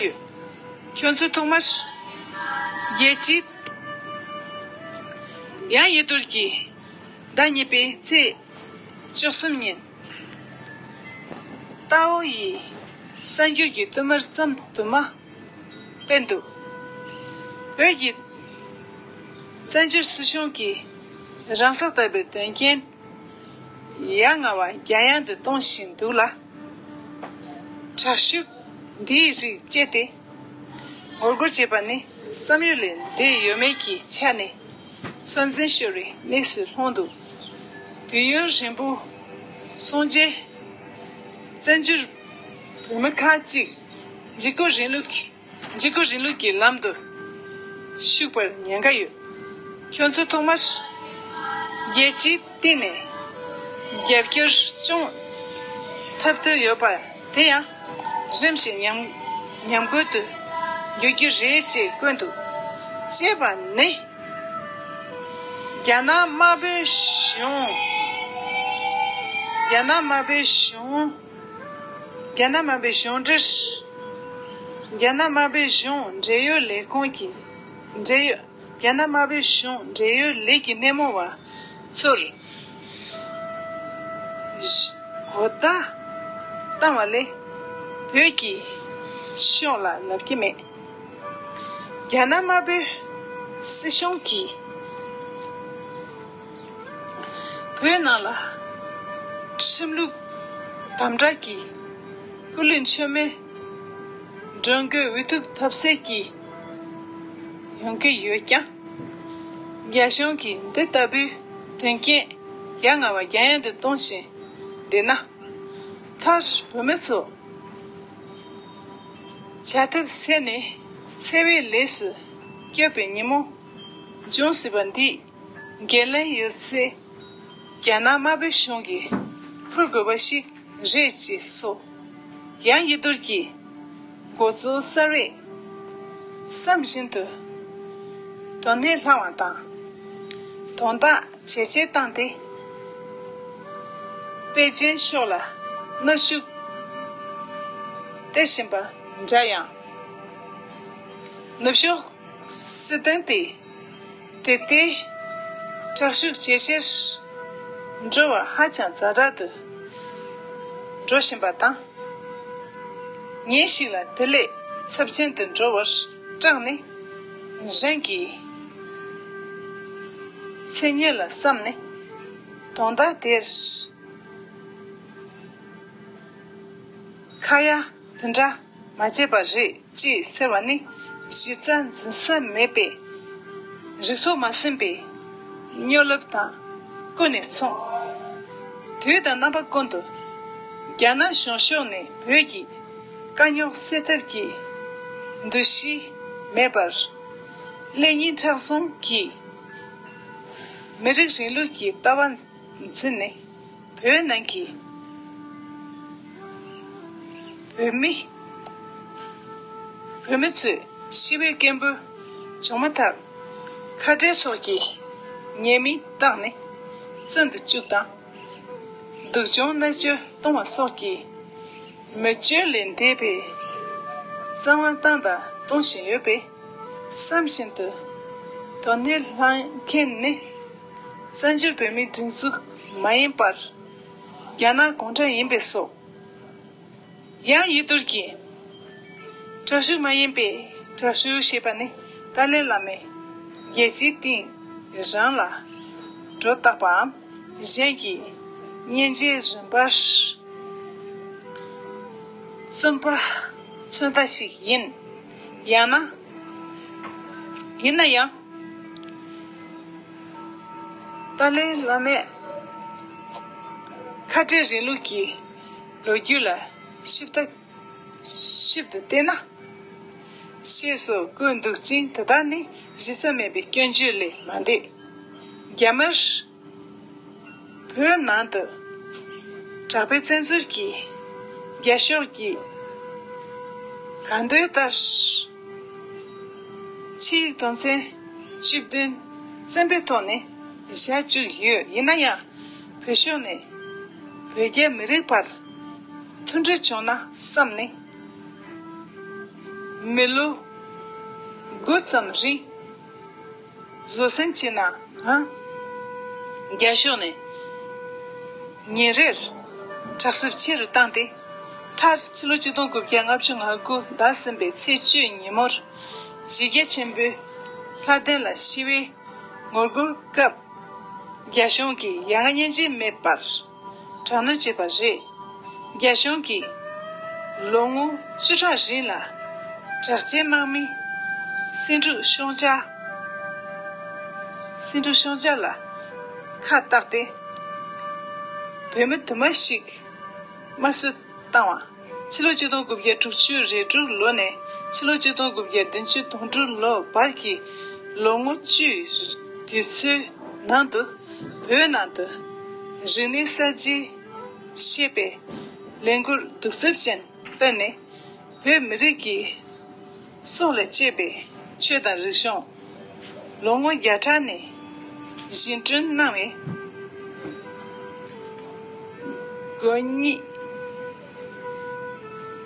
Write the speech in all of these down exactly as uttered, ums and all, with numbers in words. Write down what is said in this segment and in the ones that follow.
ཡོད། ཁྱོད་ཚོས་ཐོག་མར་རྒྱལ་སྤྱིའི་ཡང་ཡི་དུར་གྱི་ཟླ་གཉིས་པའི་ཚེས་བཅུ་གསུམ་ཉིན། ཏའོ་ཡི་གསར་འགྱུར་གྱི་བསྟུད་མར་ཙམ་དུ་མ་སྤེལ་འདུག་བོད་ཀྱི་བཙན་བྱོལ་སྲིད་གཞུང་གིས་རང་སྲོག་བཏབ་པའི་དོན་རྐྱེན་ཡ་ང་བ་རྒྱ་ཡན་དུ་གཏོང་བཞིན་འདུག་ལ། དྲག་ཤུགས་འདིའི་རིགས་སྤྱད་དེ་ངོ་རྒོལ་བྱེད་པ་ནི་བསམ་ཡུལ་ལས་འདས་ཡོད་མེད་ཀྱི་ཆ་ནས་ཚོད་འཛིན་ཤོར་བའི་གནས་སུ་ལྷུང་འདུག་དུས་ཡུན་རིང་པོ་སོང་རྗེས་བཙན་བྱོལ་བོད་མི་ཁག་ཅིག་འཇིགས་སྐུལ་རིང་ལུགས་འཇིགས་སྐུལ་རིང་ལུགས་ཀྱི་ལམ་དུ་ཞུགས་པར་ཉེན་ཁ་ཡོད། ཁྱོད་ཚོ་ཐོག་མར་རྒྱལ་སྤྱིའི་སྟེང་ནས་རྒྱབ་སྐྱོར་སྐྱོང་ཐབས་འདོད་ཡོད་པ་དེ་ཡང་རིམ་བཞིན་ཉམས་ཉམས་རྒུད་དུ་འགྱུར་རྒྱུ་རེད་ཅེས་བཀོད་འདུག་ཅེས་པ་ནི། རྒྱ་ནག་དམར་པོའི་གཞུང་རྒྱ་ནག་དམར་པོའི་གཞུང་རྒྱ་ནག་དམར་པོའི་གཞུང་འབྲེལ། རྒྱ་ནག་དམར་པོའི་གཞུང་འབྲེལ་ཡོད་ལས་ཁུངས་ཀྱི་འབྲེལ་ཡོད། རྒྱ་ནག་དམར་པོའི་གཞུང་འབྲེལ་ཡོད་ལས་ཀྱི་སྣེ་མོ་བ་ཚོར་གོ་བརྡ་བཏང་བ་ལས་བོད་ཀྱི་ཕྱོགས་ལ་ལབ་ཀྱི་མེད། རྒྱ་ནག་དམར་པོའི་སྲིད་གཞུང་གིས་བོད་ནང་ལ་ཁྲིམས་ལུགས་དམ་དྲག་གི་སྐུ་ལུས་མཆོད་མེ་སྒྲོན་འགོད་འུ་ཐུག་ཐབས་ཟད་ཀྱིས་ཡོང་གི་ཡོད་ཀྱང་། རྒྱ་གཞུང་གིས་འདི་ལྟ་བུའི་དོན་རྐྱེན་ཡ་ང་བ་རྒྱ་ཡན་དུ་གཏོང་བཞིན་བསྡད་ན། མཐར་བོད་མི་ཚོ་བྱ་ཐབས་ཟད་ནས་འཚེ་བའི་ལས་སུ་སྐྱོད་པའི་ཉིན་མོ་འབྱུང་སྲིད་པ་འདིས་འགན་ལེན་ཡོད་ཚད་རྒྱ་ནག་དམར་པོའི་གཞུང་གིས་འཕུར་དགོས་པ་ཞིག་རེད་ཅེས་སོ། ཡང་ཡི་དུར་གྱི་འགོ་གཙོ་གསར་བས་བསམ་བཞིན་དུ་དོན་སྣེ་ལྷང་བ་དང་། དོན་དག་ཇེ་ཆེར་བཏང་སྟེ། པེ་ཅིན་ཕྱོགས་ལ་གནོན་ཤུགས་སྟེར་བཞིན་པ་འདྲ་ཡང་། ནུབ་ཕྱོགས་སྲིད་དོན་པས་དེ་ལྟའི་དྲག་ཤུགས་ཇེ་ཆེར་འགྲོ་བ་ཧ་ཅང་ཛ་དྲག་ཏུ་འགྲོ་བཞིན་པ་དང་། ཉིན་ཞིག་ལ་དེ་ལས་ཚབས་ཆེན་དུ་འགྲོ་བར་སྐྲག་ནས་གཞན་གྱི་མཚན་སྙན་ལ་བསམ་ནས་དོན་དག་དེར་ཁ་ཡ་དེ་འདྲ་མ་བྱས་པ་རེད་ཅེས་ཟེར་བ་ནི་གཞི་རྩ་འཛིན་ས་མེད་པའི་རིགས་ཚོགས་མ་ཟིན་པའི་སྨྱོ་ལབ་དང་ཀུན་ནས་མཚུངས། དུས་དང་རྣམ་པ་ཀུན་ཏུ་རྒྱ་ནག་གཞུང་ཕྱོགས་ནས་བོད་ཀྱི་དཀའ་རྙོག་སེལ་ཐབས་ཀྱི་འདུ་ཤེས་མེད་པར་ཀླད་རྙིང་མཁྲེགས་བཟུང་གིས་མི་རིགས་རིང་ལུགས་ཀྱི་ལྟ་བ་འཛིན་ནས་བོད་ནང་གི་བོད་མི་བོད་མི་ཚོས་ཤི་བའི་སྐད་འབོད་བྱུང་མ་ཐག་ཁ་བྲལ་སོགས་ཀྱི་ཉེས་མིང་བཏགས་ནས་བཙོན་དུ་བཅུག་དང་། སྡུག་སྦྱོང་མནར་གཅོད་གཏོང་བ་སོགས་ཀྱི་མི་སྤྱོད་ལས་འདས་པའི་གསང་བ་བཏང་དང་གཏོང་བཞིན་ཡོད་པས་བསམ་བཞིན་དུ་དོན་སྣེ་ལྷང་མཁན་ནི་བཙན་བྱོལ་བོད་མིའི་སྒྲིག་འཛུགས་མ་ཡིན་པར་རྒྱ་ནག་གུང་ཁྲན་ཡིན་པས་སོ། ཡང་ཡི་དུར་གྱིས་དྲག་ཤུགས་མ་ཡིན་པའི་དྲག་ཤུགས་ཞེས་པ་ནི་ཏཱ་ལའི་བླ་མས་རྒྱལ་སྤྱིའི་སྟེང་རང་ལ་སྒྲོ་བཏགས་པའམ་གཞན་གྱི་མཉེན་ཆས་རིམ་པར་བཙོན་པ་མཚོན་རྟགས་ཤིག་ཡིན། ཡང་ན། ཡིན་ན་ཡང་། ཏཱ་ལའི་བླ་མས་ཁ་བྲལ་རིང་ལུགས་ཀྱི་ལོ་རྒྱུས་ལ་ཞིབ་ལྟ་ཞིབ་ཏུ་བལྟས་ན། ཞེས་སོགས་བཀོད་འདུག་ཅིང་། དེ་དག་ནི་གཞི་རྩ་མེད་པའི་སྐྱོན་བརྗོད་ལས་མ་འདས། རྒྱ་དམར་བོད་ནང་དུ་དྲག་པོའི་བཙན་འཛུལ་གྱིས་རྒྱ་ཤོག་གིས་གང་འདོད་ལྟར་ཕྱིའི་དོན་ཚན་བཅུ་བདུན་བཙན་པོའི་ཐོག་ནས་བཞག་བཅུག་ཡོད། ཡིན་ན་ཡང་བོད་ཤོག་ནས་བོད་རྒྱ་མི་རིགས་བར་མཐུན་སྒྲིལ་བྱུང་ན་བསམ་ནས། མི་ལོ་དགུ་ཙམ་རིང་བཟོད་བསྲན་བྱས་ནའང་། རྒྱ་གཞུང་ནས་ཉིན་རེར་དྲག་ཟབ་ཆེ་རུ་བཏང་སྟེ། མཐར་ཕྱི་ལོ་ཆིག་སྟོང་དགུ་བརྒྱ་ལྔ་བཅུ་ང་དགུ་ཟླ་གསུམ་པའི་ཚེས་བཅུའི་ཉིན་མོར། གཞི་རྒྱ་ཆེན་པོའི་ལྷ་ལྡན་ལ་ཞི་བའི་ངོ་རྒོལ་སྐབས། རྒྱ་གཞུང་གིས་ཡ་ང་སྙིང་རྗེ་མེད་པར་དྲག་གནོན་བྱས་པ་རེད། རྒྱ་གཞུང་གིས་ལོ་ངོ་བཅུ་ཕྲག་རིང་ལ་དྲག་ཆེན་དམག་མིས་སེང་འབྲུག་ཤོང་བྱ། སེང་འབྲུག་ཤོང་བྱ་ལ་ཁ་བཏགས་ཏེ། བོད་མི་དུ་མ་ཞིག་དམར་གསོད་བཏང་བ། ཕྱི་ལོ་ཆིག་སྟོང་དགུ་བརྒྱ་དྲུག་ཅུ་རེ་དྲུག་ལོ་ནས་ཕྱི་ལོ་ཆིག་སྟོང་དགུ་བརྒྱ་བདུན་ཅུ་དོན་དྲུག་ལོ་བར་གྱི་ལོ་ངོ་བཅུའི་དུས་ཚོད་ནང་དུ། བོད་ནང་དུ་རིག་གནས་གསར་བརྗེ་ཞེས་པའི་ལས་འགུལ་གདུག་རྩུབ་ཅན་སྤེལ་ནས། བོད་མི་རིགས་ཀྱི་སྲོག་ལ་གཅེས་པའི་ཆོས་དང་རིག་གཞུང་། ལོ་ངོ་བརྒྱ་ཕྲག་ནས་བཞེངས་སྐྲུན་གནང་བའི་དགོན་གཉིས།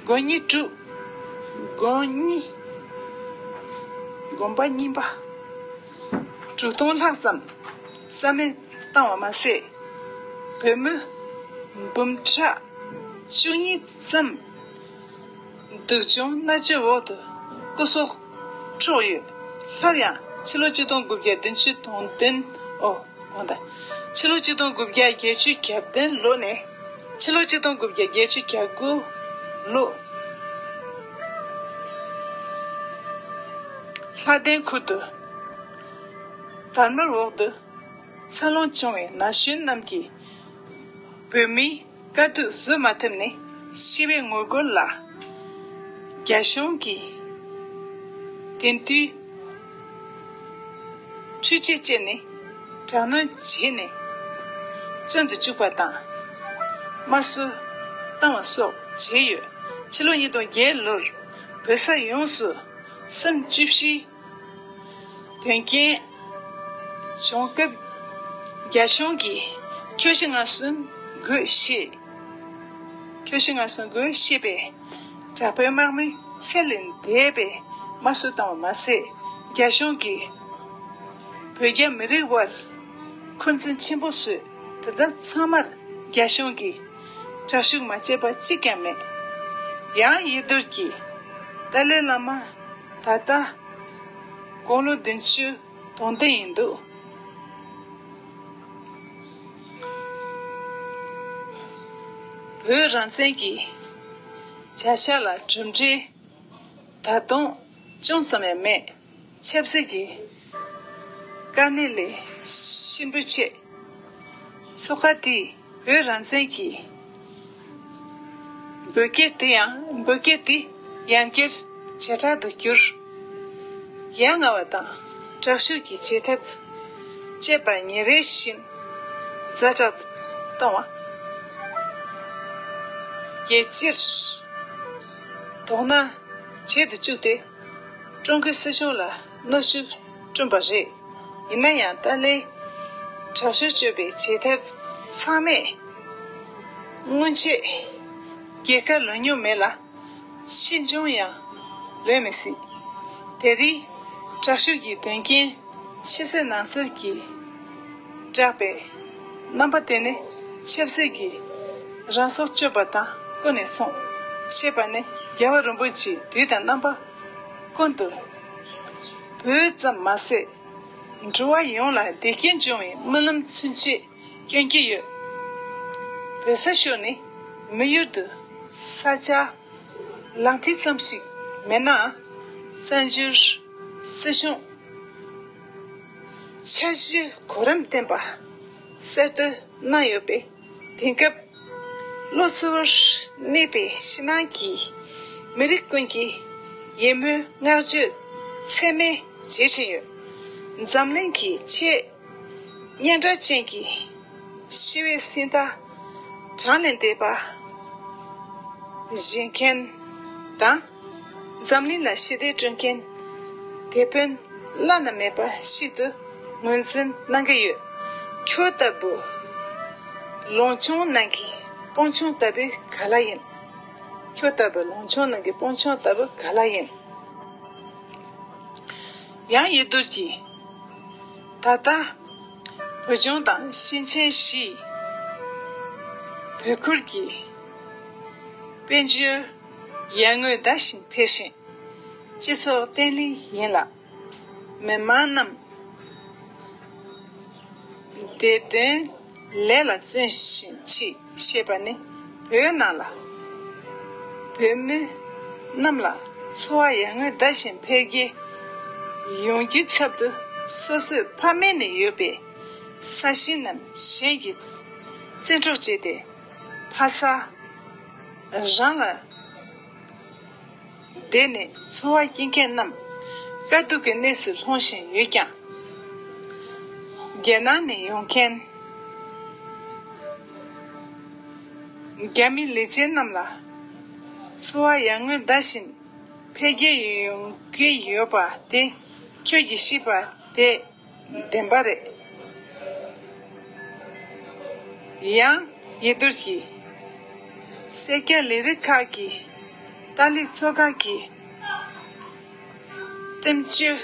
དགོན་གཉིས་དྲུག་དགོན་གཉིས། དགོན་པ་རྙིང་པ་དྲུག་སྟོང་ལྷག་ཙམ་རྩ་མེད་བཏང་བ་མ་ཟད། བོད་མི་འབུམ་ཕྲག་བཅུ་གཉིས་ཙམ་སྡུག་སྦྱོང་མནར་གཅོད་འོག་ཏུ་སྐུ་སྲོག་འཕྲོག་ཡོད། སླར་ཡང་ཕྱི་ལོ་ཆིག་སྟོང་དགུ་བརྒྱ་བདུན་ཅུ་དོན་བདུན། ཨོ། འོང་དང་། ཕྱི་ལོ་ཆིག་སྟོང་དགུ་བརྒྱ་བརྒྱད་ཅུ་གྱ་བདུན་ལོ་ནས་ཕྱི་ལོ་ཆིག་སྟོང་དགུ་བརྒྱ་བརྒྱད་ཅུ་གྱ་དགུ་ལོ། ལྷ་ལྡན་ཁུལ་དུ་དར་དམར་འོག་ཏུ་འཚར་ལོངས་བྱུང་བའི་ན་གཞོན་རྣམས་ཀྱིས་བོད་མིའི་དཀའ་སྡུག་བཟོད་མ་ཐུབ་ནས་ཞི་བའི་ངོ་རྒོལ་ལ་རྒྱ་གཞུང་གིས་དེང་དུས་འཕྲུལ་ཆས་སྤྱད་ནས་དྲག་གནོན་བྱས་ནས་བཙོན་དུ་བཅུག་པ་དང་དམར་གསོད་བཏང་བ་སོགས་བྱས་ཡོད། ཕྱི་ལོ་ཉིས་སྟོང་བརྒྱད་ལོར་བོད་ས་ཡོངས་སུ་སུམ་ཅུ་བཞི་དོན་རྐྱེན་བྱུང་སྐབས། རྒྱ་གཞུང་གིས་ཁྱོད་ཤི་ང་གསོན་དགོས་ཞེས། ཁྱོད་ཤི་ང་གསོན་དགོས་ཞེས་པའི་དྲག་པོའི་དམག་མིའི་ཚད་ལས་འདས་པའི་དམར་གསོད་བཏང་བ་མ་ཟད། རྒྱ་གཞུང་གིས་བོད་རྒྱ་མི་རིགས་དབར་འཁོན་འཛིན་ཆེན་པོ་བཟོས། དེ་དག་ཚང་མར་རྒྱ་གཞུང་གིས་དྲག་ཤུགས་མ་བྱས་པ་གཅིག་ཀྱང་མེད། ཡང་ཡེ་རྡོར་གྱིས་ཏཱ་ལའི་བླ་མ་ད་ལྟ་དགུང་ལོ་བདུན་ཅུ་དོན་བདུན་ཡིན་འདུག། བོད་རང་བཙན་གྱི་བྱ་གཞག་ལ་གྲུབ་འབྲས་ད་དུང་ཅུང་ཙམ་ཡང་མེད། ཆབ་སྲིད་ཀྱི་དཀའ་གནད་ལས་གཤིན་པོའི་ཆེད། མཚོ་ཁ་འདིས་བོད་རང་བཙན་གྱི་འབོད་སྐད་དེ་ཡང་འབོད་སྐད་དེ་ཡང་བསྐྱར་ཇེ་དྲག་ཏུ་གྱུར། ཡ་ང་བ་དང་དྲག་ཤུགས་ཀྱི་བྱེད་ཐབས་སྤྱད་པ་ཉིན་རེ་བཞིན་ཛ་དྲག་ཏུ་བཏང་བ། རྒྱལ་སྤྱིར་དོ་སྣང་བྱེད་དུ་བཅུག་སྟེ། ཀྲུང་གོའི་སྲིད་གཞུང་ལ་གནོན་ཤུགས་བསྐྲུན་པ་རེད། ཡིན་ན་ཡང་ཏཱ་ལའི་དྲག་ཤུགས་སྤྱོད་པའི་བྱེད་ཐབས་ཚང་མས་སྔོན་ཆད་རྒྱལ་ཁ་ལོན་མྱོང་མེད་ལ། ཕྱིས་འབྱུང་ཡང་ལོན་མི་སྲིད། དེ་རིང་དྲག་ཤུགས་ཀྱི་དོན་རྐྱེན་ཕྱི་གསལ་ནང་གསལ་གྱིས་བསྒྲགས་པའི་རྣམ་པ་དེ་ནི་ཆབ་སྲིད་ཀྱི་རང་སྲོག་གཅོད་པ་དང་ཀུན་ནས་མཚུངས། ཞེས་པ་ནི་རྒྱལ་བ་རིན་པོ་ཆེའི་དུས་དང་རྣམ་པ་ཀུན་ཏུ་བོད་ཙམ་མ་ཟད། འགྲོ་བ་ཡོངས་ལ་བདེ་སྐྱིད་འབྱུང་བའི་སྨོན་ལམ་ཚུན་ཆད་སྐྱོན་གྱི་ཡོད། བོད་ས་ཤོར་ནས་མི་ཡུལ་དུ་ས་ཆ་ལག་མཐིལ་ཙམ་ཞིག་མེད་ན། བཙན་བྱོལ་སྲིད་གཞུང་འཆར་གཞི་གོ་རིམ་ལྡན་པ་གསར་གཏོད་གནང་ཡོད་པས། དེང་སྐབས་བློ་གཙོ་བོར་གནས་པའི་ཕྱི་ནང་གི་མི་རིགས་ཀུན་གྱིས་ཡིད་སྨོན་བསྔགས་བརྗོད་ཚད་མེད་བྱེད་བཞིན་ཡོད། འཛམ་གླིང་གི་ཆེས་སྙན་གྲགས་ཅན་གྱི་ཞི་བའི་གཟེངས་རྟགས་གྲངས་ལས་འདས་པ་བཞེས་མཁན་དང་། འཛམ་གླིང་ལ་ཞི་བདེ་བསྐྲུན་མཁན་དེད་དཔོན་བླ་ན་མེད་པ་ཞིག་ཏུ་ངོས་འཛིན་གནང་གི་ཡོད། ཁྱོད་ལྟ་བུ་ལོང་ཆུང་ནང་གི་སྤུན་ཆུང་ལྟ་བུ་ག་ལ་ཡིན། ཁྱོད་ལྟ་བུ་ལོང་ཆུང་ནང་གི་སྤུན་ཆུང་ལྟ་བུ་ག་ལ་ཡིན། ཡང་ཡེ་རྡོར་གྱིས། ད་ལྟ་བོད་ལྗོངས་དང་ཞིང་ཆེན་བཞིའི་བོད་ཁུལ་གྱི་དཔལ་འབྱོར་ཡར་ངོའི་ཟླ་བཞིན་འཕེལ་ཞིང་། སྤྱི་ཚོགས་བརྟན་ལྷིང་ཡིན་ལ། མི་མང་རྣམས་བདེ་དོན་ལས་ལ་བརྩོན་བཞིན་མཆིས་ཞེས་པ་ནི། བོད་ནང་ལ་བོད་མི་རྣམས་ལ་འཚོ་བ་ཡར་ངོའི་ཟླ་བཞིན་འཕེལ་རྒྱས་ཡོང་རྒྱུའི་ཚབ་ཏུ། སོ་སོའི་ཕ་མེས་ནས་ཡོད་པའི་ས་ཞིང་རྣམས་གཞན་གྱིས་བཙན་འཕྲོག་བྱས་ཏེ། ཕ་ས་རང་ལ་བསྡད་ནས་འཚོ་བ་སྐྱེལ་མཁན་རྣམས་དཀའ་སྡུག་གི་གནས་སུ་ལྷུང་བཞིན་ཡོད་ཀྱང་། རྒྱལ་ནང་ནས་ཡོང་མཁན་རྒྱ་མི་ལས་བྱེད་རྣམས་ལ་འཚོ་བ་ཡར་ངོའི་ཟླ་བཞིན་འཕེལ་རྒྱས་ཡོང་གི་ཡོད་པ་དེ་ཁྱོད་ཀྱིས་ཤེས་པ་དེ་བདེན་པ་རེད། ཡང་ཡེ་རྡོར་གྱིས། སེར་སྐྱ་ལས་རིགས་ཁག་གི་ཏཱ་ལའི་ཚོགས་ཁག་གི་བསྟན་བཅོས་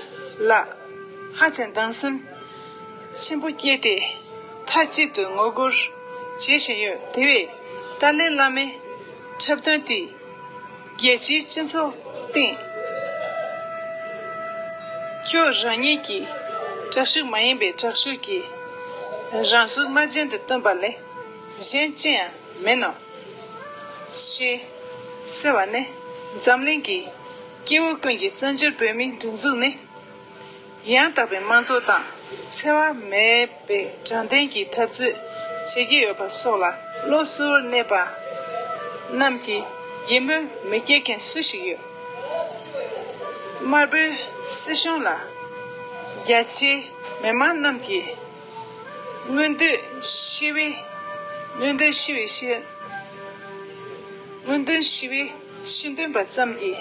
ལ་ཧ་ཅང་སྡང་སེམས་ཆེན་པོ་སྐྱེས་ཏེ། མཐའ་གཅིག་ཏུ་ངོ་རྒོལ་བྱེད་བཞིན་ཡོད། དེ་བས་ཏཱ་ལའི་བླ་མའི་འཁྲབ་སྟོན་དེས་རྒྱལ་སྤྱིའི་སྤྱི་ཚོགས་སྟེང་ཁྱོད་རང་ཉིད་ཀྱི་དྲག་ཤུགས་མ་ཡིན་པའི་དྲག་ཤུགས་ཀྱིས་རང་ཟུག་དམར་རྗེན་དུ་སྟོན་པ་ལས་གཞན་ཅི་ཡང་མིན་ནོ། ཞེས་ཟེར་བ་ནི། འཛམ་གླིང་གི་སྐྱེ་བོ་ཀུན་གྱི་བཙན་བྱོལ་བོད་མིའི་སྒྲིག་འཛུགས་ནི། ཡང་དག་པའི་དམངས་གཙོ་དང་འཚེ་བ་མེད་པའི་དྲང་བདེན་གྱི་འཐབ་རྩོད་བྱེད་ཀྱི་ཡོད་པ་སོགས་ལ་བློ་གཟུར་གནས་པ་རྣམས་ཀྱིས་ཡིད་སྨོན་མི་སྐྱེ་མཁན་སུ་ཞིག་ཡོད། དམར་པོའི་སྲིད་གཞུང་ལ་རྒྱ་ཆེའི་མི་མང་རྣམས་ཀྱིས་མངོན་འདོད་ཞི་བའི་མངོན་འདོད་ཞི་བའི་ཞི། མངོན་འདོད་ཞི་བའི་ཤེས་འདོན་པ་ཙམ་གྱིས་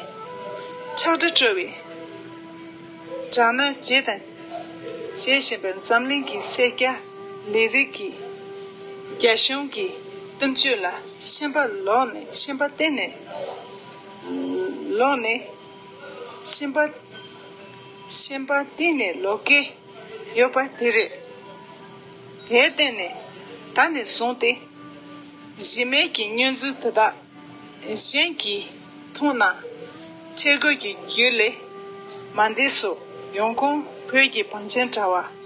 ཁྲག་དྲི་བྲོ་བའི་དྲག་གནོན་བྱས་དང་བྱེད་བཞིན་པའི་འཛམ་གླིང་གི་སེར་སྐྱ་ལས་རིགས་ཀྱིས་རྒྱ་གཞུང་གི་གཏམ་བརྗོད་ལ་ཤན་པ་ལོག་ནས་ཤན་པ་བསྟན་ནས་ལོག་ནས་ཤན་པ་ཤན་པ་བསྟན་ནས་ལོག་གི་ཡོད་པ་དེ་རེད། དེར་བརྟེན་ནས་ད་ནས་བཟུང་སྟེ་གཞི་མེད་ཀྱི་བསྙོན་འཛུགས་དེ་དག་གཞན་གྱིས་མཐོང་ན་ཁྲེལ་དགོད་ཀྱི་རྒྱུ་ལས་མ་འདས་སོ། ཡོང་ཁུངས་བོད་ཀྱི་བང་ཆེན་དྲ་བ།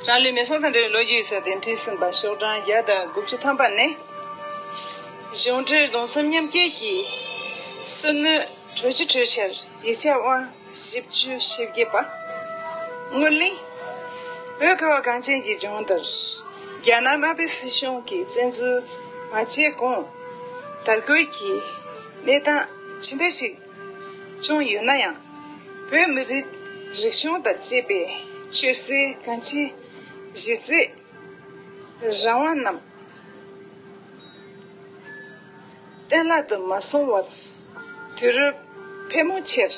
རང་ལུས་མེ་སྲེག་དང་འབྲེལ་བའི་ལོ་རྒྱུས་ཡིག་ཚགས་དེ་འབྲི་ཟིན་པ་ཤོག་གྲངས་བརྒྱ་དང་དགུ་བཅུ་ཐམ་པ་ནས། གཞུང་འབྲེལ་གདུང་སེམས་མཉམ་སྐྱེད་ཀྱི་གསོལ་ནོར་གྲོས་ཆོད་གྲོས་འཆར་ཡིག་ཆ་དབང་བཞི་བཅུ་ཞེ་བརྒྱད་པ། སྔོན་གླེང་། བོད་ཁ་བ་གངས་ཅན་གྱི་ལྗོངས་འདིར་རྒྱ་ནག་དམར་པོའི་སྲིད་གཞུང་གིས་བཙན་འཛུལ་མ་བྱས་གོང་དར་རྒུད་ཀྱི་གནས་སྟངས་ཇི་འདྲ་ཞིག་བྱུང་ཡོད་ན་ཡང་། བོད་མི་རིགས་རིག་གཞུང་དང་བཅས་པའི་ཆོས་སྲིད་གང་ཅིའི་གཞི་རྩའི་རང་དབང་རྣམས་གཏན་བརླག་ཏུ་མ་སོང་བར། དུས་རབས་ཕལ་མོ་ཆེར་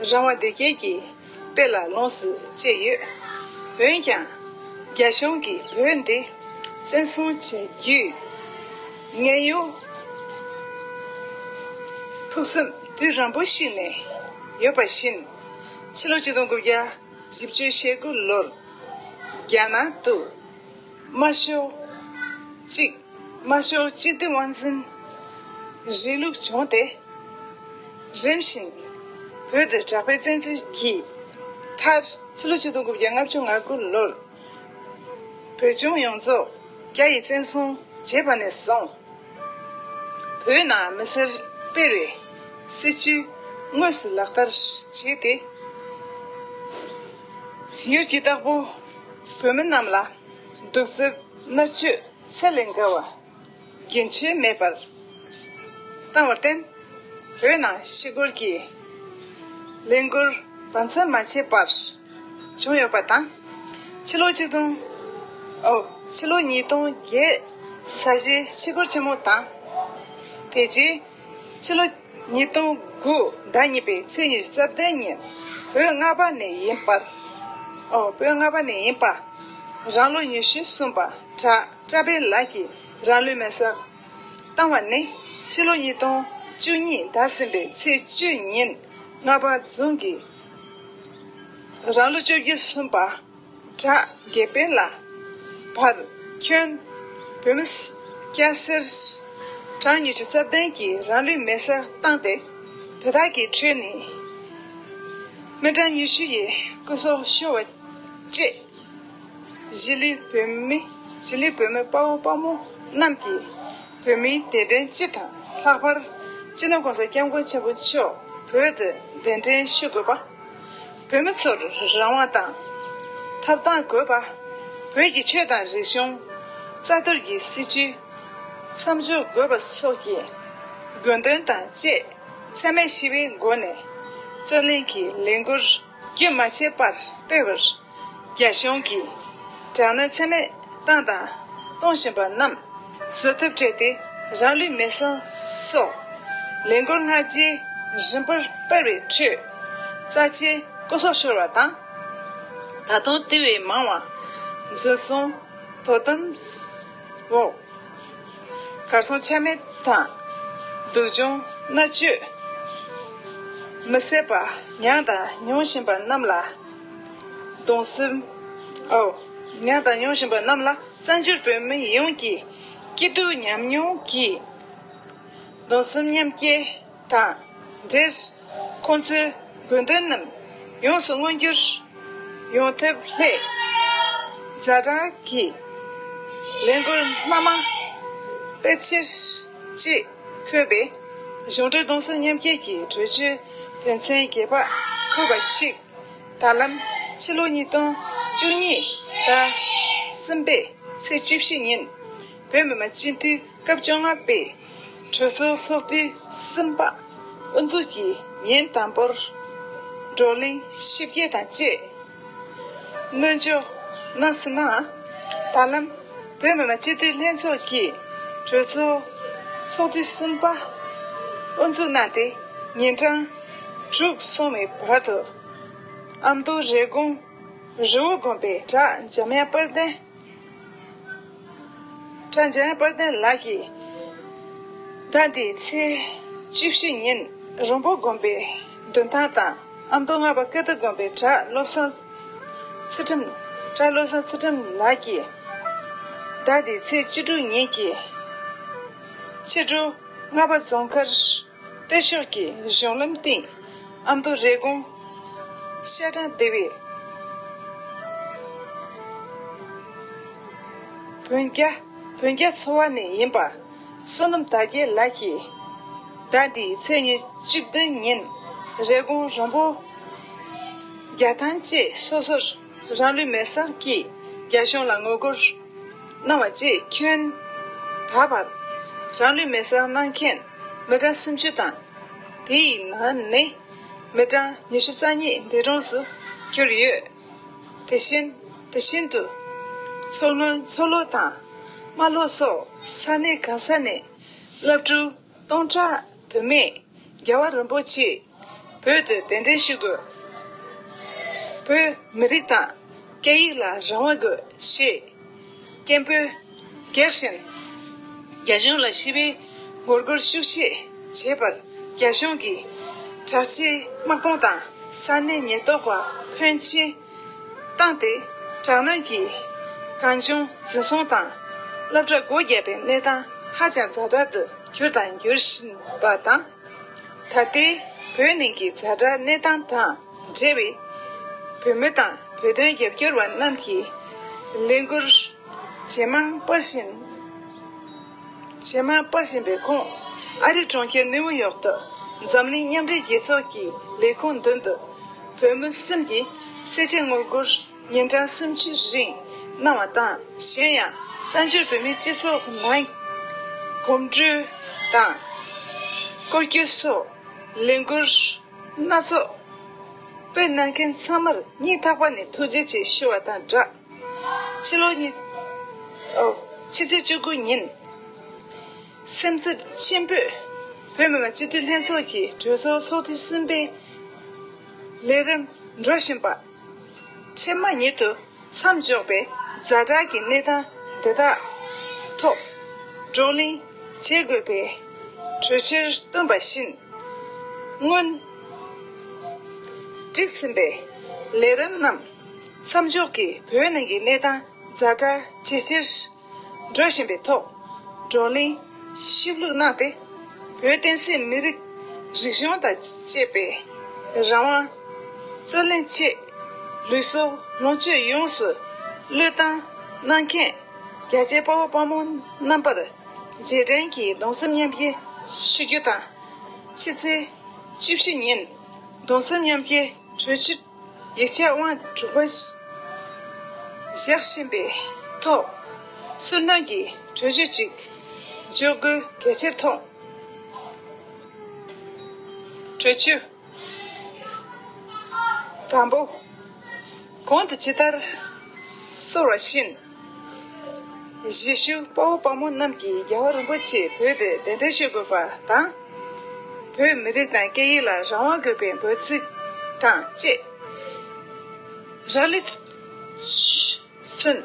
རང་དབང་བདེ་སྐྱིད་ཀྱི་དཔལ་ལ་ལོངས་སུ་སྤྱད་ཡོད། འོན་ཀྱང་རྒྱ་གཞུང་གིས་བོད་འདི་བཙན་བཟུང་བྱ་རྒྱུའི་ངན་གཡོ་ཕུགས་བསམ་དུས་རིང་པོ་ཞིག་ནས་ཡོད་པ་བཞིན། ཕྱི་ལོ་ཆིག་སྟོང་དགུ་བརྒྱ་བཞི་བཅུ་ཞེ་དགུ་ལོར་རྒྱ་ནག་ཏུ་དམར་ཤོག་གཅིག་དམར་ཤོག་སྤྱི་མཐུན་དབང་འཛིན་རིང་ལུགས་བྱུང་སྟེ། རིམ་བཞིན་བོད་དུ་དྲག་པོའི་བཙན་འཛུལ་གྱིས་མཐར་ཕྱི་ལོ་ཆིག་སྟོང་དགུ་བརྒྱ་ལྔ་བཅུ་ང་དགུ་ལོར་བོད་ལྗོངས་ཡོངས་རྫོགས་རྒྱ་ཡིས་བཙན་བཟུང་བྱས་པ་ནས་བཟུང་། བོད་ནང་མི་སེར་སྤེལ་བའི་སྲིད་བྱུས་དངོས་སུ་ལག་བསྟར་བྱས་ཏེ། ཡུལ་གྱི་བདག་པོ་བོད་མི་རྣམས་ལ་གདུག་རྩུབ་མནར་གཅོད་ཚད་ལས་འགལ་བ་རྒྱུན་ཆད་མེད་པར་བཏང་བར་བརྟེན། བོད་ནང་ཤི་རྒོལ་གྱི་ལས་འགུལ་བར་མཚམས་མ་ཆད་པར་བྱུང་ཡོད་པ་དང་། ཕྱི་ལོ་ཆིག་སྟོང་། ཨོ། ཕྱི་ལོ་ཉིས་སྟོང་བརྒྱད་ས་གཞིའི་ཤི་རྒོལ་ཆེན་མོ་དང་། དེ་རྗེས་ཕྱི་ལོ་ཉིས་སྟོང་དགུ་ཟླ་གཉིས་པའི་ཚེས་ཉི་ཤུ་རྩ་བདུན་ཉིན་བོད་རྔ་པ་ནས་ཡིན་པར། ཨོ། བོད་རྔ་པ་ནས་ཡིན་པ། རང་ལོ་ཉི་ཤུ་གསུམ་པ་གྲྭ་བཀྲ་བྷེ་ལགས་ཀྱིས་རང་ལུས་མེ་སྲེག་བཏང་བ་ནི་ཕྱི་ལོ་ཉིས་སྟོང་བཅུ་གཉིས་ཟླ་གསུམ་པའི་ཚེས་བཅུ་ཉིན། ལྔ་པ་རྫོང་གི་རང་ལོ་བཅོ་བརྒྱད་སོན་པ་བྲག་དགེ་འཕེལ་ལགས། བར་ཁྱོན་བོད་མི་སྐྱ་སེར་གྲངས་ཉི་ཤུ་རྩ་བདུན་གྱིས་རང་ལུས་མེར་སྲེག་བཏང་སྟེ། དེ་དག་གི་ཁྲོད་ནས་མི་གྲངས་ཉི་ཤུ་ཡི་སྐུ་སྲོག་ཤོར་བ་བཅས། གཞིས་ལུས་བོད་མི། གཞིས་ལུས་བོད་མི་དཔའ་བོ་དཔའ་མོ་རྣམས་ཀྱིས་བོད་མིའི་བདེན་དོན་སྤྱི་དང་། ལྷག་པར་སྤྱི་ནོར་༸གོང་ས་༸སྐྱབས་མགོན་ཆེན་པོ་མཆོག་བོད་དུ་གདན་འདྲེན་ཞུ་དགོས་པ། བོད་མི་ཚོར་རང་དབང་དང་ཐོབ་ཐང་དགོས་པ། བོད་ཀྱི་ཆོས་དང་རིག་གཞུང་རྩ་གཏོར་གྱི་སྲིད་བྱུས་མཚམས་འཇོག་དགོས་པ་སོགས་ཀྱི་དགོས་འདུན་དང་བཅས། འཚེ་མེད་ཞི་བའི་སྒོ་ནས་རྩོད་གླེང་གི་ལས་འགུལ་རྒྱུན་མ་ཆད་པར་སྤེལ་བར། རྒྱ་གཞུང་གིས་དྲག་གནོན་ཚད་མེད་བཏང་དང་གཏོང་བཞིན་པ་རྣམས་བཟོད་ཐབས་བྲལ་ཏེ། རང་ལུས་མེར་སྲེག་སོགས་ལས་འགུལ་སྔ་རྗེས་རིམ་པར་སྤེལ་བའི་ཁྲོད། རྩ་ཆེའི་སྐུ་སྲོག་ཤོར་བ་དང་། ད་དུང་དེ་བས་མང་བ་འཛིན་བཟུང་། དོ་དམ་འོག་གར་སོང་ཆ་མེད་དང་། སྡུག་སྦྱོང་མནར་གཅོད་མི་བཟད་པ་མྱངས་དང་མྱོང་བཞིན་པ་རྣམས་ལ་གདུང་སེམས། ཨོ། མྱངས་དང་མྱོང་བཞིན་པ་རྣམས་ལ་བཙན་བྱོལ་བོད་མི་ཡོངས་ཀྱི་སྐྱིད་སྡུག་མཉམ་མྱོང་གི་གདུང་སེམས་མཉམ་སྐྱེད་དང་འབྲེལ། ཁོང་ཚོའི་དགོས་འདུན་རྣམས་ཡོངས་སུ་མངོན་འགྱུར་ཡོང་ཐབས་སླད། ཛ་དྲག་གི་ལས་འགུལ་སྣ་མང་སྤེལ་ཕྱིར་ཅེས་འཁོད་པའི་གཞུང་འབྲེལ་གདུང་སེམས་མཉམ་སྐྱེད་ཀྱི་གྲོས་ཆོད་དོན་ཚན་བརྒྱད་པ་འཁོད་པ་ཞིག་ད་ལམ་ཕྱི་ལོ་ཉིས་སྟོང་བཅུ་གཉིས་ཟླ་གསུམ་པའི་ཚེས་བཅུ་བཞི་ཉིན། བོད་མི་མང་སྤྱི་འཐུས་སྐབས་བཅོ་ལྔ་པའི་གྲོས་ཚོགས་ཚོགས་དུས་གསུམ་པ་དབུ་འཛུགས་ཀྱི་ཉིན་དང་པོར་བགྲོ་གླེང་ཞིབ་རྒྱས་དང་བཅས་སྣོན་འཇོག་གནང་ཟིན་ནའང་། ད་ལམ་བོད་མི་མང་སྤྱི་འཐུས་ལྷན་ཚོགས་ཀྱི་གྲོས་ཚོགས་ཚོགས་དུས་གསུམ་པ་དབུ་འཛུགས་གནང་སྟེ། ཉིན་གྲངས་དྲུག་སོང་བའི་བར་དུ། ཨ་མདོ་རེབ་གོང་རི་བོ་དགོན་པའི་བྲག་འཇམ་དབྱངས་དཔལ་ལྡན། བྲག་འཇམ་དབྱངས་དཔལ་ལྡན་ལགས་ཀྱིས་ཟླ་འདིའི་ཚེས་བཅུ་བཞི་ཉིན་རོང་པོ་དགོན་པའི་མདུན་ཐང་དང་། ཨ་མདོ་ལྔ་པ་ཀིརྟི་དགོན་པའི་བྲག་བློ་བཟང་ཚུལ་ཁྲིམས། བྲག་བློ་བཟང་ཚུལ་ཁྲིམས་ལགས་ཀྱིས་ཟླ་འདིའི་ཚེས་བཅུ་དྲུག་ཉིན་གྱི་ཕྱི་དྲོ་རྔ་པ་རྫོང་མཁར་སྟོད་ཕྱོགས་ཀྱི་གཞུང་ལམ་སྟེང་ཨ་མདོ་རེབ་གོང་ཤ་ཀྲང་སྡེ་བའི་བོན་རྒྱ། བོན་རྒྱ་ཚོ་བ་ནས་ཡིན་པ་བསོད་ནམས་དར་རྒྱས་ལགས་ཀྱིས། ཟླ་འདིའི་ཚེས་ཉི་ཤུ་རྩ་བདུན་ཉིན་རེབ་གོང་རོང་པོ་རྒྱ་ཐང་བཅས་སོ་སོར་རང་ལུས་མེར་སྲེག་གིས་རྒྱ་གཞུང་ལ་ངོ་རྒོལ་གནང་བ་བཅས་ཁྱོན་ད་བར་རང་ལུས་མེར་སྲེག་གནང་མཁན་མི་གྲངས་སུམ་ཅུ་དང་། དེའི་ནང་ནས་མི་གྲངས་ཉི་ཤུ་རྩ་གཉིས་འདས་གྲོངས་སུ་གྱུར་ཡོད། དེ་བཞིན་དེ་བཞིན་དུ་མཚོ་སྔོན་མཚོ་ལྷོ་དང་རྨ་ལྷོ་སོགས་ས་གནས་གང་ས་ནས་སློབ་ཕྲུག་སྟོང་ཕྲག་དུ་མས་རྒྱལ་བ་རིན་པོ་ཆེ་བོད་དུ་གདན་འདྲེན་ཞུ་དགོས། བོད་མི་རིགས་དང་སྐད་ཡིག་ལ་རང་དབང་དགོས་ཞེས་སྐད་འབོད་རྒྱག་བཞིན། རྒྱ་གཞུང་ལ་ཞི་བའི་ངོ་རྒོལ་ཤུགས་ཆེ་བྱས་པར། རྒྱ་གཞུང་གིས་དྲག་ཆས་དམག་དཔུང་དང་ས་གནས་ཉེན་རྟོག་པ་ཕོན་ཆེ་བཏང་སྟེ། དྲག་གནོན་གྱིས་གང་བྱུང་འཛིན་བཟུང་དང་། སློབ་གྲྭ་སྒོ་བརྒྱབ་པའི་གནས་སྟངས་ཧ་ཅང་ཛ་དྲག་ཏུ་གྱུར་དང་འགྱུར་བཞིན་པ་དང་། ད་ལྟའི་བོད་ནང་གི་ཛ་དྲག་གནས་སྟངས་དང་འབྲེལ་བའི་བོད་མི་དང་བོད་དོན་རྒྱབ་སྐྱོར་བ་རྣམས་ཀྱིས་ལས་འགུལ་ཇེ་མང་སྤེལ་བཞིན། ཇེ་མང་སྤེལ་བཞིན་པའི་ཁོངས། ཨ་རི་གྲོང་ཁྱེར་ནིའུ་ཡོག་ཏུ་འཛམ་གླིང་མཉམ་འབྲེལ་རྒྱལ་ཚོགས་ཀྱི་ལས་ཁུངས་མདུན་དུ་བོད་མི་གསུམ་གྱིས་སེར་བྱེས་ངོ་རྒོལ་ཉིན་གྲངས་སུམ་ཅུ་རིང་གནང་བ་དང་། གཞན་ཡང་བཙན་བྱོལ་བོད་མིའི་སྤྱི་ཚོགས་ནང་གོམ་བགྲོད་དང་སྐོར་སྐྱོད་སོགས་ལས་འགུལ་སྣ་ཚོགས་སྤེལ་གནང་མཁན་ཚང་མར་སྙིང་ཐག་པ་ནས་ཐུགས་རྗེ་ཆེ་ཞུ་བ་དང་སྦྲགས། ཕྱི་ལོ་ཉིས། ཨོ། ཕྱི་ཚེས་བཅུ་དགུ་ཉིན། སེམས་འཚབ་ཆེན་པོས་བོད་མི་མང་སྤྱི་འཐུས་ལྷན་ཚོགས་ཀྱི་གྲོས་ཚོགས་ཚོགས་དུས་གསུམ་པའི་ལས་རིམ་འགྲོ་བཞིན་པ། འཕྲལ་མ་ཉིད་དུ་མཚམས་འཇོག་པའི་ཛ་དྲག་གི་གནས་སྟངས་དེ་དག་ཐོག་བགྲོ་གླེང་བྱེད་དགོས་པའི་གྲོས་ཆོད་བཏོན་པ་བཞིན། སྔོན། བསྒྲིགས་ཟིན་པའི་ལས་རིམ་རྣམས་མཚམས་འཇོག་གིས་བོད་ནང་གི་གནས་སྟངས་ཛ་དྲག་ཇེ་ཆེར་འགྲོ་བཞིན་པའི་ཐོག་བགྲོ་གླེང་ཞིབ་ལྷུག་གནང་སྟེ། བོད་བསྟན་སྲིད་མི་རིགས་རིག་གཞུང་དང་བཅས་པའི་རང་དབང་རྩོད་ལེན་ཆེད་ལུས་སྲོག་ལོངས་སྤྱོད་ཡོངས་སུ་བློས་བཏང་གནང་མཁན་རྒྱ་ཆེའི་དཔའ་བོ་དཔའ་མོ་རྣམ་པར་རྗེས་དྲན་གྱི་གདུང་སེམས་མཉམ་སྐྱེད་ཞུ་རྒྱུ་དང་། ཕྱི་ཚེས་བཅུ་བཞི་ཉིན་གདུང་སེམས་མཉམ་སྐྱེད་གྲོས་ཆོད་ཡིག་ཆ་དབང་དྲུག་པ་བཞག་བཞིན་པའི་ཐོག་སུན་སྣང་གི་གྲོས་ཆོད་ཅིག་འཇོག་དགོས་གལ་ཆེར་མཐོང་། གྲོས་ཆོད་དང་པོ། གོང་དུ་ཇི་ལྟར་གསུངས་པ་བཞིན། གཞིས་བཞུགས་དཔའ་བོ་དཔའ་མོ་རྣམས་ཀྱིས་རྒྱལ་བ་རིན་པོ་ཆེ་བོད་དེ་གདན་འདྲེན་ཞུ་དགོས་པ་དང་། བོད་མི་རིགས་དང་སྐད་ཡིག་ལ་རང་དབང་དགོས་པའི་འབོད་ཚིག་དང་བཅས། རང་ལུས་མཚོན་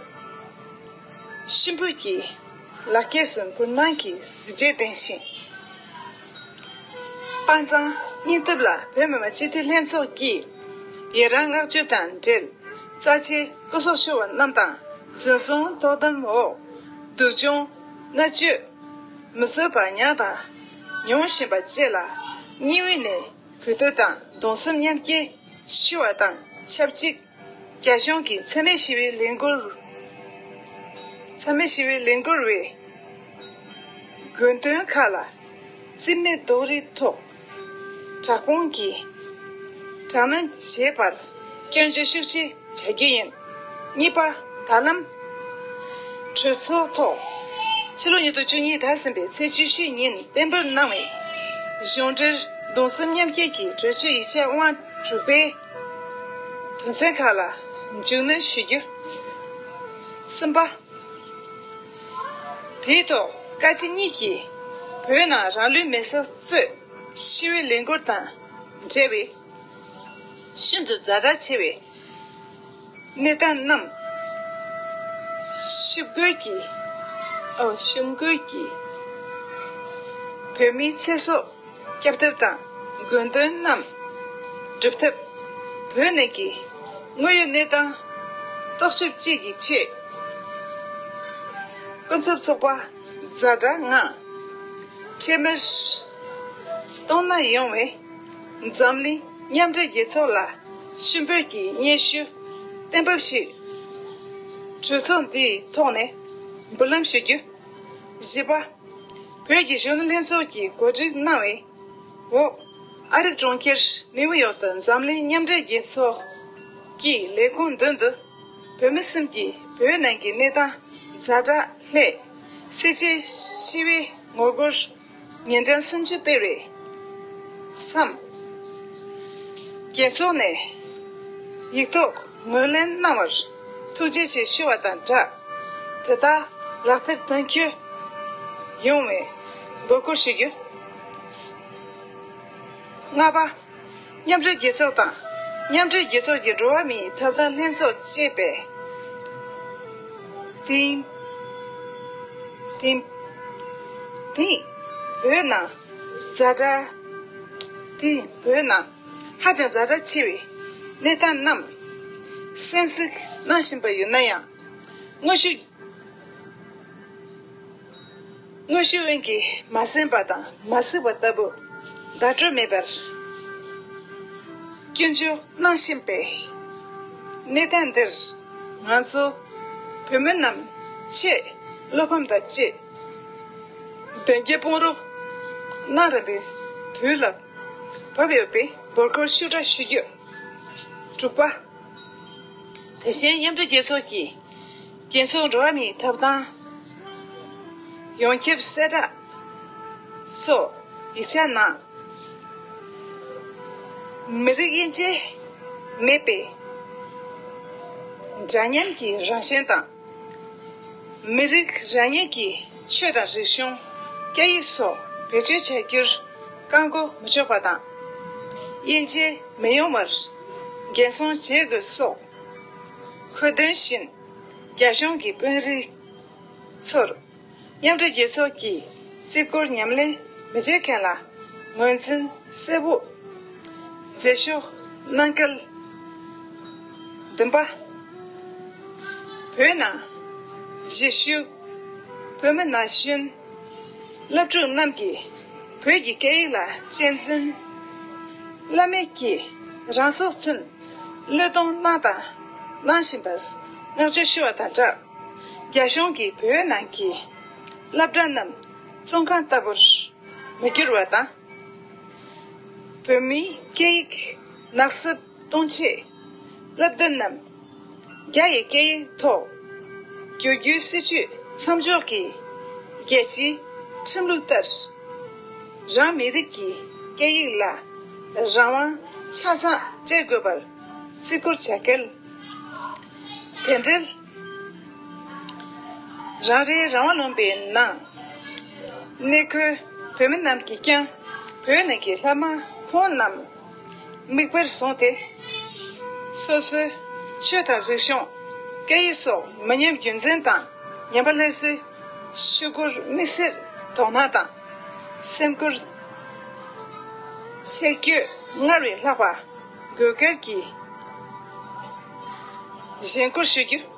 གཤིན་པོ་གི་ལག་སྐྱེས་སུ་འབུལ་གནང་གི་གཟི་བརྗིད་ལྡན་ཞིང་། དཔའ་མཛངས་སྙིང་སྟོབས་ལ་བོད་མི་མང་སྤྱི་འཐུས་ལྷན་ཚོགས་ཀྱིས་ཡི་རང་བསྔགས་བརྗོད་དང་འབྲེལ། རྩ་ཆེའི་སྐུ་གཟུགས་ཤོར་བ་རྣམས་དང་འཛིན་བཟུང་དོ་དམ་འོག་སྡུག་སྦྱོང་མནར་གཅོད་མི་བཟོད་པ་མྱངས་དང་མྱོང་བཞིན་པ་བཅས་ལ་སྙིང་དབུས་ནས་གུས་འདུད་དང་གདུང་སེམས་མཉམ་སྐྱེད་ཞུ་བ་དང་ཆབས་ཅིག་རྒྱ་གཞུང་གིས་འཚེ་མེད་ཞི་བའི་ལས་འགུལ། འཚེ་མེད་ཞི་བའི་ལས་འགུལ་བའི་དགོས་འདུན་ཁག་ལ་རྩིས་མེད་རྡོག་རིལ་ཐོག་དྲག་དཔུང་གིས་དྲག་གནོན་བྱེད་པར་སྐྱོན་བརྗོད་ཤུགས་ཆེ་བྱ་རྒྱུ་ཡིན། གཉིས་པ། ད་ལམ་གྲོས་ཚོགས་ཐོག་ཕྱི་ལོ་ཉིས་སྟོང་བཅུ་གཉིས་ཟླ་གསུམ་པའི་ཚེས་བཅུ་བཞི་ཉིན་གཏན་འབེབས་གནང་བའི་གཞུང་འབྲེལ་གདུང་སེམས་མཉམ་སྐྱེད་ཀྱི་གྲོས་ཆོད་ཡིག་ཆ་དབང་དྲུག་པའི་དོན་ཚན་ཁག་ལ་མཇུག་གནོན་ཞུ་རྒྱུ། གསུམ་པ། དེའི་ཐོག་བཀའ་སྤྱི་གཉིས་ཀྱིས་བོད་ནང་རང་ལུས་མེ་སྲེག་གཙོས་ཞི་བའི་ལས་འགུལ་དང་འབྲེལ་བའི་ཤིན་ཏུ་ཛ་དྲག་ཆེ་བའི་གནས་སྟངས་རྣམས་ཞིབ་འགོད་ཀྱིས། ཨོ། ཞིབ་འགོད་ཀྱིས་བོད་མིའི་ཚེ་སྲོག་སྐྱབས་ཐབས་དང་དགོས་འདུན་རྣམས་སྒྲུབ་ཐབས། བོད་ནང་གི་དངོས་ཡོད་གནས་སྟངས་རྟོག་ཞིབ་བཅས་ཀྱི་ཆེད། སྐུ་ཚབ་ཚོགས་པ་ཛ་དྲག་ངང་འཕྲལ་མར་གཏོང་ན་ཡོང་བའི་འཛམ་གླིང་མཉམ་འབྲེལ་རྒྱལ་ཚོགས་ལ་ཞུ་འབོད་ཀྱི་སྙན་ཞུ་གཏན་འབེབས་ཤིག་གྲོས་ཚོགས་འདིའི་ཐོག་ནས་འབུལ་ལམ་ཞུ་རྒྱུ། བཞི་པ། བོད་ཀྱི་གཞོན་ནུ་ལྷན་ཚོགས་ཀྱིས་གོ་སྒྲིག་གནང་བའི་འོག་ཨ་རི་གྲོང་ཁྱེར་ནིའུ་ཡོག་ཏུ་འཛམ་གླིང་མཉམ་འབྲེལ་རྒྱལ་ཚོགས་ཀྱི་ལས་ཁུངས་མདུན་དུ་བོད་མི་གསུམ་གྱིས་བོད་ནང་གི་གནས་སྟངས་ཛ་དྲག་སླད་སེར་བྱེས་ཞི་བའི་ངོ་རྒོལ་ཉིན་གྲངས་སུམ་ཅུ་སྤེལ་བའི་མཚམས། རྒྱལ་ཚོགས་ནས་ཡིག་ཐོག་ངོས་ལེན་གནང་བར་ཐུགས་རྗེ་ཆེ་ཞུ་བ་དང་སྦྲགས། དེ་ལྟར་ལག་བསྟར་དོན་འཁྱོལ་ཡོང་བའི་འབོད་སྐུལ་ཞུ་རྒྱུ། ལྔ་པ། མཉམ་འབྲེལ་རྒྱལ་ཚོགས་དང་། མཉམ་འབྲེལ་རྒྱལ་ཚོགས་ཀྱི་འགྲོ་བ་མིའི་ཐོབ་ཐང་ལྷན་ཚོགས་བཅས་པས། དེང་དེང་དེང་བོད་ནང་ཛ་དྲག་དེང་བོད་ནང་ཧ་ཅང་ཛ་དྲག་ཆེ་བའི་གནས་སྟངས་རྣམས་གསན་གཟིགས་གནང་བཞིན་པ་ཡིན་ན་ཡང་། དངོས་ཤུགས། དངོས་ཤུགས་དབང་གིས་མ་གསན་པ་དང་མ་གཟིགས་པ་ལྟ་བུ་བརྡ་སྤྲོད་མེད་པར་སྐྱོན་བརྗོད་གནང་བཞིན་པའི་གནས་སྟངས་འདིར་ང་ཚོ་བོད་མི་རྣམས་ཆེས་བློ་ཕམ་དང་བཅས་གདོང་བརྒྱད་དཔུང་རོགས་གནང་རན་པའི་དུས་ལ་བབས་ཡོད་པའི་འབོད་སྐུལ་ཤུགས་དྲག་ཞུ་རྒྱུ། དྲུག་པ། དེ་བཞིན་མཉམ་འབྲེལ་རྒྱལ་ཚོགས་ཀྱི་རྒྱལ་ཚོགས་འགྲོ་བ་མིའི་ཐོབ་ཐང་ཡོངས་ཁྱབ་གསལ་བསྒྲགས་སོགས་ཡིག་ཆ་ནང་། མི་རིགས་དབྱེ་འབྱེད་མེད་པའི་འདྲ་མཉམ་གྱི་རང་བཞིན་དང་། མི་རིགས་རང་ཉིད་ཀྱི་ཆོས་དང་རིག་གཞུང་། སྐད་ཡིག་སོགས་བེད་སྤྱོད་བྱ་རྒྱུར་བཀག་འགོག་མི་ཆོག་པ་དང་། དབྱེ་འབྱེད་མི་ཡོང་བར་འགན་སྲུང་བྱེད་དགོས་སོགས། འཁོད་དོན་བཞིན་རྒྱ་གཞུང་གི་དཔོན་རིགས་ཚོར་མཉམ་འབྲེལ་རྒྱལ་ཚོགས་ཀྱི་བརྩི་བཀུར་ཉམས་ལེན་མི་བྱེད་མཁན་ལ་ངོས་འཛིན་གསལ་པོ་མཛད་ཕྱོགས་ གནང་སྐལ། བདུན་པ། བོད་ནང་གཞིས་བཞུགས་བོད་མི་ན་གཞོན་སློབ་ཕྲུག་རྣམས་ཀྱིས་བོད་ཀྱི་སྐད་ཡིག་ལ་གཅེས་འཛིན། བླ་མེད་ཀྱིས་རང་སྲོག་བཙུན་བློས་གཏོང་གནང་དང་གནང་བཞིན་པར་བསྔགས་བརྗོད་ཞུ་བ་དང་སྦྲགས། རྒྱ་གཞུང་གིས་བོད་ནང་གི་སློབ་གྲྭ་རྣམས་བཙོན་ཁང་ལྟ་བུར་མི་འགྱུར་བ་དང་། བོད་མིའི་སྐད་ཡིག་ནག་སུབ་གཏོང་ཆེད། སློབ་དེབ་རྣམས་རྒྱ་ཡི་སྐད་ཡིག་ཐོག་བསྒྱུར་རྒྱུའི་སྲིད་ཇུས་མཚམས་འཇོག་གིས། རྒྱལ་སྤྱིའི་ཁྲིམས་ལུགས་ལྟར། རང་མི་རིགས་ཀྱི་སྐད་ཡིག་ལ་རང་དབང་ཆ་ཚང་སྤྲད་དགོས་པར་བརྩི་བཀུར་བྱ་གལ། དེ་འབྲེལ། རང་རེའི་རང་དབང་ལུང་པའི་ནང་གནས་འཁོད་བོད་མི་རྣམས་ཀྱིས་ཀྱང་བོད་ནང་གི་ལྷ་མ་ཁོང་རྣམས་མིག་དཔེར་བཟུང་སྟེ། སོ་སོའི་ཆོས་དང་རིག་གཞུང་། སྐད་ཡིག་སོགས་མི་ཉམས་རྒྱུན་འཛིན་དང་ཉམས་པ་སླར་གསོའི་ཤུགས་སྒོར་དམིགས་བསལ་དོ་སྣང་དང་སེམས་ཁུར། ཆེ་བསྐྱོད་སྔར་བས་ལྷག་པ་དགོས་གལ་གྱི་གཞེན་སྐུལ་ཞུ་རྒྱུ།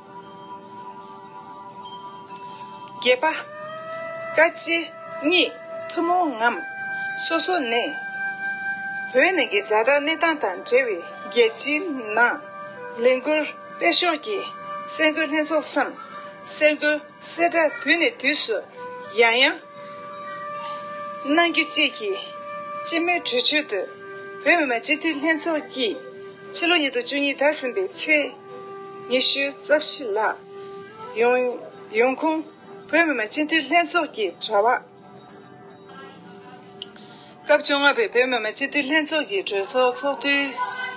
བརྒྱད་པ། བཀའ་སྤྱི་གཉིས་ཐུན་མོང་ངམ་སོ་སོ་ནས་བོད་ནང་གི་ཛ་དྲག་གནས་སྟངས་དང་འབྲེལ་བའི་རྒྱལ་སྤྱིའི་ནང་ལས་འགུལ་སྤེལ་ཕྱོགས་ཀྱི་གསར་འགོད་ལྷན་ཚོགས་སམ། གསར་འགོད་གསལ་བསྒྲགས་དུས་ནས་དུས་སུ་ཡང་ཡང་གནང་རྒྱུ་བཅས་ཀྱི་སྤྱི་མོས་གྲོས་ཆོད་དུ་བོད་མི་མང་སྤྱི་འཐུས་ལྷན་ཚོགས་ཀྱིས་ཕྱི་ལོ་ཉིས་སྟོང་བཅུ་གཉིས་ཟླ་གསུམ་པའི་ཚེས་ཉི་ཤུ་རྩ་བཞི་ལ་ཡོང་ཡོང་ཁུངས། བོད་མི་མང་སྤྱི་འཐུས་ལྷན་ཚོགས་ཀྱི་དྲ་བ། སྐབས་བཅོ་ལྔ་པའི་བོད་མི་མང་སྤྱི་འཐུས་ལྷན་ཚོགས་ཀྱི་གྲོས་ཚོགས་ཚོགས་དུས་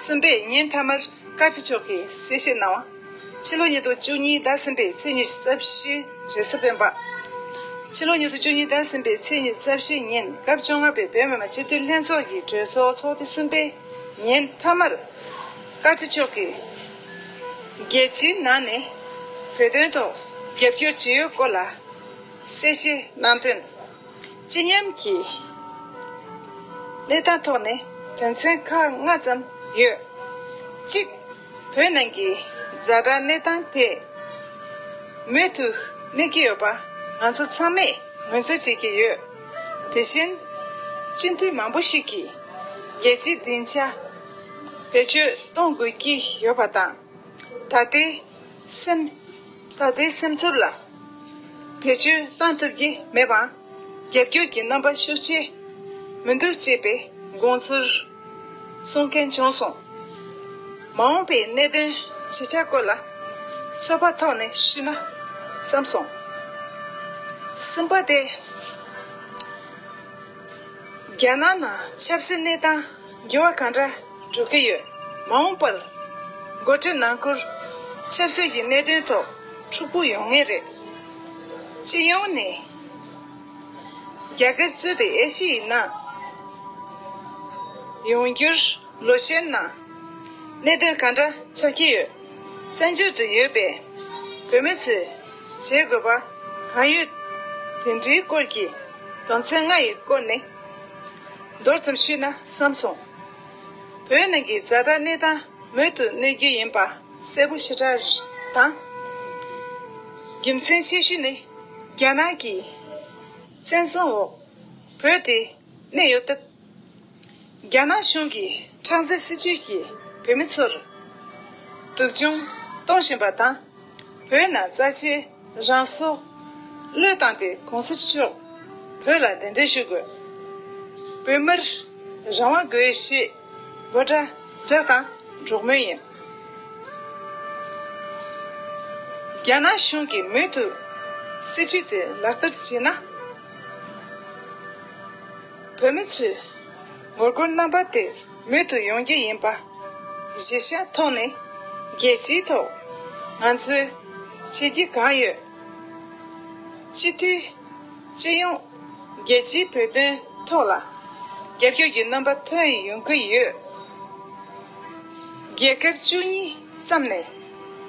གསུམ་པའི་ཉིན་མཐའ་མར་བཀའ་ཁྲི་མཆོག་གིས་གསལ་བཤད་གནང་བ། ཕྱི་ལོ་ཉིས་སྟོང་བཅུ་གཉིས་ཟླ་གསུམ་པའི་ཚེས་ཉི་ཤུ་རྩ་བཞི་རེས་གཟའ་སྤེན་པ། ཕྱི་ལོ་ཉིས་སྟོང་བཅུ་གཉིས་ཟླ་གསུམ་པའི་ཚེས་ཉི་ཤུ་རྩ་བཞི་ཉིན་སྐབས་བཅོ་ལྔ་པའི་བོད་མི་མང་སྤྱི་འཐུས་ལྷན་ཚོགས་ཀྱི་གྲོས་ཚོགས་ཚོགས་དུས་གསུམ་པའི་ཉིན་མཐའ་མར་བཀའ་ཁྲི་མཆོག་གིས་རྒྱལ་སྤྱིའི་ནང་ནས་བོད་དོན་ཐོག་རྒྱབ་སྐྱོར་ཇི་ཡོད་སྐོར་ལ་གསལ་བཤད་གནང་དོན། སྤྱི་ཉམས་ཀྱི་གནས་སྟངས་ཐོག་ནས་དོན་ཚན་ཁག་ལྔ་ཙམ་ཡོད། གཅིག་བོད་ནང་གི་ཛ་དྲག་གནས་སྟངས་དེ་མུ་མཐུད་གནས་ཀྱི་ཡོད་པ་ང་ཚོ་ཚང་མས་ངོས་འཛིན་བྱེད་ཀྱི་ཡོད། དེ་བཞིན་སྤྱི་འཐུས་མང་པོ་ཞིག་གིས་རྒྱལ་སྤྱིའི་སྡིངས་ཆ་བེད་སྤྱོད་གཏོང་དགོས་ཀྱི་ཡོད་པ་དང་། ད་ལྟའི་སེམས། ད་ལྟའི་སེམས་ཚོར་ལ་བེད་སྤྱོད་གཏང་ཐུབ་ཀྱི་མེད་པའང་རྒྱབ་སྐྱོར་གྱི་རྣམ་པ་ཤུགས་ཆེ་མི་འདུག་ཅེས་པའི་དགོངས་ཚུལ་གསུང་མཁན་བྱུང་སོང་། མ་འོངས་པའི་གནད་དོན་གཞིས་ཆགས་སྐོར་ལ་ཚོད་དཔག་ཐོག་ནས་ཞུས་ན་བསམ་སོང་། གསུམ་པ་དེ། རྒྱ་ནག་ནང་ཆབ་སྲིད་གནས་སྟངས་འགྱུར་བ་གང་འདྲ་འགྲོ་གི་ཡོད། མ་འོངས་པར་འགོ་ཁྲིད་ནང་ཁུལ་ཆབ་སྲིད་ཀྱི་གནད་དོན་ཐོག་འཁྲུག་པོ་ཡོང་ངེས་རེད། སྤྱི་ཡོངས་ནས་རྒྱ་གར་གཙོས་པའི་ཨེ་ཤི་ཡའི་ནང་ཡོང་འགྱུར་ལོ་ཤས་ནང་གནད་དོན་གང་འདྲ་ཆགས་ཀྱི་ཡོད། བཙན་བྱོལ་དུ་ཡོད་པའི་བོད་མི་ཚོས་བྱེད་དགོས་པ་གང་ཡོད། དེ་འདྲའི་སྐོར་གྱི་དོན་ཚན་ལྔ་ཡི་སྐོར་ནས་མདོར་ཙམ་ཞུས་ན་བསམ་སོང་། བོད་ནང་གི་ཛ་དྲག་གནས་སྟངས་མུ་མཐུད་གནས་རྒྱུ་ཡིན་པ་གསལ་པོ་ཞེ་དྲག་དང་། རྒྱུ་མཚན་ཆེ་ཤོས་ནི་རྒྱ་ནག་གི་བཙན་བཟུང་འོག་བོད་དེ་གནས་ཡོད་སྟབས། རྒྱ་ནག་གཞུང་གིས་ཁྲག་འཛིན་སྲིད་ཇུས་ཀྱིས་བོད་མི་ཚོར་སྡུག་སྦྱོང་གཏོང་བཞིན་པ་དང་། བོད་ནང་རྩ་ཆེའི་རང་སྲོག་བློས་བཏང་སྟེ་གོང་ས་མཆོག་བོད་ལ་གདན་འདྲེན་ཞུ་དགོས། བོད་མིར་རང་དབང་དགོས་ཞེས་འབོད་སྒྲ་བསྒྲགས་དང་སྒྲོག་མུས་ཡིན། རྒྱ་ནག་གཞུང་གིས་མུ་མཐུད་སྲིད་ཇུས་དེ་ལག་བསྟར་བྱས་ན། བོད་མི་ཚོས་ངོ་རྒོལ་རྣམ་པ་དེ་མུ་མཐུད་ཡོང་རྒྱུ་ཡིན་པ་གཞིར་བཞག་ཐོག་ནས་རྒྱལ་སྤྱིའི་ཐོག་ང་ཚོས་བྱེད་རྒྱུ་གང་ཡོད། སྤྱི་འཐུས་སྤྱི་ཡོངས་རྒྱལ་སྤྱིའི་བོད་དོན་ཐོག་ལ་རྒྱབ་སྐྱོར་གྱི་རྣམ་པ་ཐོན་ཡོང་གི་ཡོད། རྒྱལ་ཁབ་བཅུ་གཉིས་ཙམ་ནས་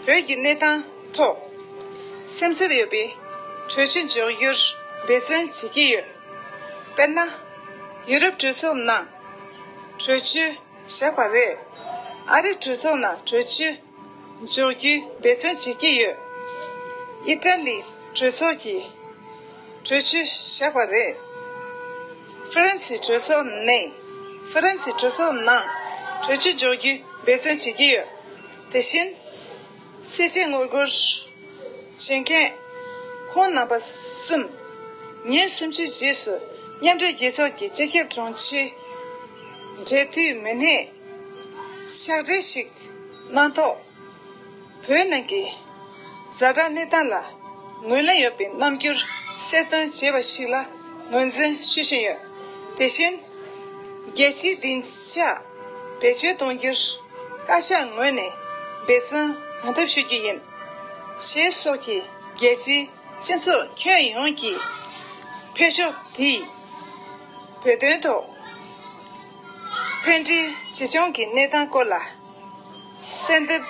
བོད་ཀྱི་གནས་སྟངས་ཐོག་སེམས་འཚབ་ཡོད་པའི་གྲོས་ཆོད་འཇོག་རྒྱུར་འབད་བརྩོན་བྱེད་ཀྱི་ཡོད། དཔེར་ན། ཡུ་རོབ་གྲོས་ཚོགས་ནང་གྲོས་ཆོད་བཞག་པ་རེད། ཨ་རིའི་གྲོས་ཚོགས་ནང་གྲོས་ཆོད་འཇོག་རྒྱུའི་འབད་བརྩོན་བྱེད་ཀྱི་ཡོད། ཨི་ཏྲ་ལིའི་གྲོས་ཚོགས་ཀྱིས་གྲོས་ཆོད་བཞག་པ་རེད། ཧྥ་རན་སིའི་གྲོས་ཚོགས་ནས་ཧྥ་རན་སིའི་གྲོས་ཚོགས་ནང་གྲོས་ཆོད་འཇོག་རྒྱུའི་འབད་བརྩོན་བྱེད་ཀྱི་ཡོད། དེ་བཞིན། སེར་བྱེས་ངོ་རྒོལ་བྱེད་མཁན་ཁོང་རྣམ་པ་གསུམ་ཉིན་སུམ་ཅུའི་རྗེས་སུ་མཉམ་འབྲེལ་རྒྱལ་ཚོགས་ཀྱི་སྤྱི་ཁྱབ་དྲུང་ཆེའི་འབྲེལ་མཐུད་མི་སྣས་ཕྱག་བྲིས་ཤིག་གནང་ཐོག་བོད་ནང་གི་ཛ་དྲག་གནས་སྟངས་ལ་ངོས་ལེན་ཡོད་པའི་རྣམ་འགྱུར་གསལ་སྟོན་བྱས་པ་ཞིག་ལ་ངོས་འཛིན་ཞུ་བཞིན་ཡོད། དེ་བཞིན། རྒྱལ་སྤྱིའི་སྡིངས་ཆ་བེད་སྤྱོད་གཏོང་རྒྱུར་བཀའ་ཤག་ངོས་ནས་འབད་བརྩོན་གང་ཐུབ་ཞུ་རྒྱུ་ཡིན། ཞེས་སོགས་ཀྱི་རྒྱལ་སྤྱིའི་སྤྱི་ཚོགས་ཁྱོན་ཡོངས་ཀྱིས་འཕེལ་ཕྱོགས་དེས་བོད་དོན་ཐོག་ཕན་འབྲས་ཇི་བྱུང་གི་གནས་སྟངས་སྐོར་ལ་གསལ་འདེབས་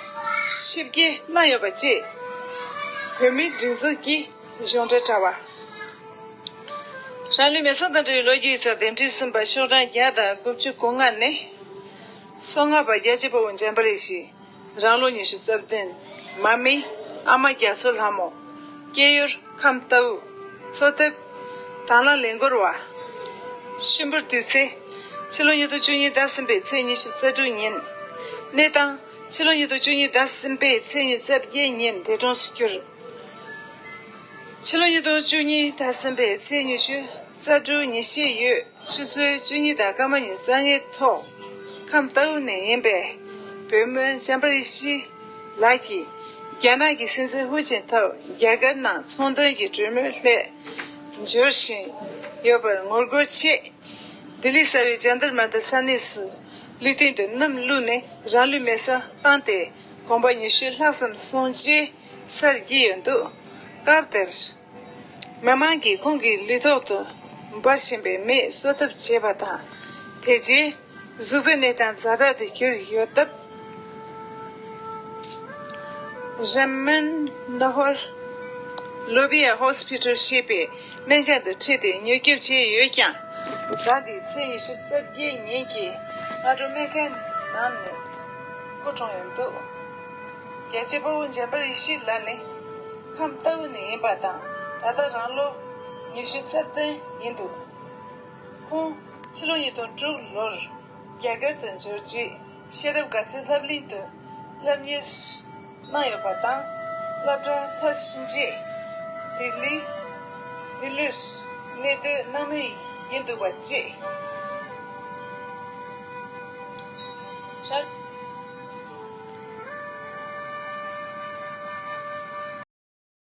ཞིབ་རྒྱས་གནང་ཡོད་པ་བཅས། བོད་མིའི་སྒྲིག་འཛུགས་ཀྱི་གཞུང་འབྲེལ་དྲ་བ། རང་ལུས་མེ་སྲེག་དང་འབྲེལ་བའི་ལོ་རྒྱུས་ཡིག་ཚགས་འདེམས་སྒྲིག་ཟིན་པ་ཤོག་གྲངས་བརྒྱ་དང་དགུ་བཅུ་གོ་ལྔ་ནས། སོ་ལྔ་པ་རྒྱལ་གཅེས་དཔའ་བོ་འཇམ་དཔལ་ཡེ་ཤེས། རང་ལོ་ཉི་ཤུ་རྩ་བདུན། མ་སྨད་ཨ་མ་རྒྱ་མཚོ་ལྷ་མོ། སྐྱེས་ཡུལ་ཁམས་རྟའུ། འཚོ་ཐབས་དྭང་བླངས་ལས་འགུལ་བ། ཤིང་ཕོར་དུས་ཚེས། ཕྱི་ལོ་ཉིས་སྟོང་བཅུ་གཉིས་ཟླ་གསུམ་པའི་ཚེས་ཉི་ཤུ་རྩ་དྲུག་ཉིན། གནས་སྟངས། ཕྱི་ལོ་ཉིས་སྟོང་བཅུ་གཉིས་ཟླ་གསུམ་པའི་ཚེས་ཉི་ཤུ་རྩ་བརྒྱད་ཉིན་འདས་གྲོངས་སུ་གྱུར། ཕྱི་ལོ་ཉིས་སྟོང་བཅུ་གཉིས་ཟླ་གསུམ་པའི་ཚེས་ཉི་ཤུ་རྩ་དྲུག་ཉིན་ཤས་ཡོད། ཆུ་ཚོད་བཅུ་གཉིས་དང་སྐར་མ་ཉི་ཤུ་རྩ་ལྔའི་ཐོག་ཁམས་རྟའུ་ནས་ཡིན་པའི་བོད་མི་འཇམ་དཔལ་ཡེ་ཤེས་ལགས་ཀྱིས་རྒྱ་ནག་གི་སྲིད་འཛིན་ཧུའུ་ཅིན་ཐའོ་རྒྱ་གར་ནང་ཚོང་དོན་གྱི་གྲོས་མོལ་སླད་འབྱོར་བཞིན་ཡོད་པར་ངོ་རྒོལ་ཆེད། ལྡི་ལི་གསར་པའི་ཇན་ཏར་མན་ཏར་ས་གནས་སུ་ལུས་སྟེང་དུ་སྣུམ་བླུགས་ནས་རང་ལུས་མེ་སྲེག་བཏང་སྟེ་དགོངས་པ་ཉི་ཤུ་ལྷག་ཙམ་སོང་རྗེས་སར་བསྐྱིལ་ཡོད་འདུག་སྐབས་དེར། མི་མང་གིས་ཁོང་གི་ལུས་ཐོག་ཏུ་འབར་བཞིན་པའི་མེ་གསོ་ཐབས་བྱས་པ་དང་། དེ་རྗེས་གཟུགས་པོའི་གནས་སྟངས་ཛ་དྲག་ཏུ་གྱུར་ཡོད་སྟབས། རམ་མན་ན་ཧོར་ལོ་བི་ཡ་ཧོ་སི་པི་ཏལ་ཞེས་པའི་སྨན་ཁང་དུ་ཁྲིད་དེ་མྱུར་སྐྱོབ་བྱས་ཡོད་ཀྱང་། ཟླ་འདིའི་ཚེས་ཉི་ཤུ་རྩ་བརྒྱད་ཉིན་གྱི་སྔ་དྲོ་སྨན་ཁང་ནང་ནས་སྐུ་གྲོངས་ཡོད་འདུག་རྒྱལ་གཅེས་དཔའ་བོ་འཇམ་དཔལ་ཡེ་ཤེས་ལགས་ནི་ཁམས་རྟའུ་ནས་ཡིན་པ་དང་། ད་ལྟ་རང་ལོ་ཉི་ཤུ་རྩ་བདུན་ཡིན་འདུག་ཁོང་ཕྱི་ལོ་ཉིས་སྟོང་དྲུག་ལོར་རྒྱ་གར་དུ་འབྱོར་རྗེས་ཤེས་རབ་དགའ་ཚལ་སློབ་གླིང་དུ་སློབ་གཉེར་གནང་ཡོད་པ་དང་། སློབ་གྲྭ་མཐར་ཕྱིན་རྗེས་ལྡི་ལི་ལྡི་ལིར་གནས་སྡོད་གནང་མུས་ཡིན་འདུག་པ་བཅས།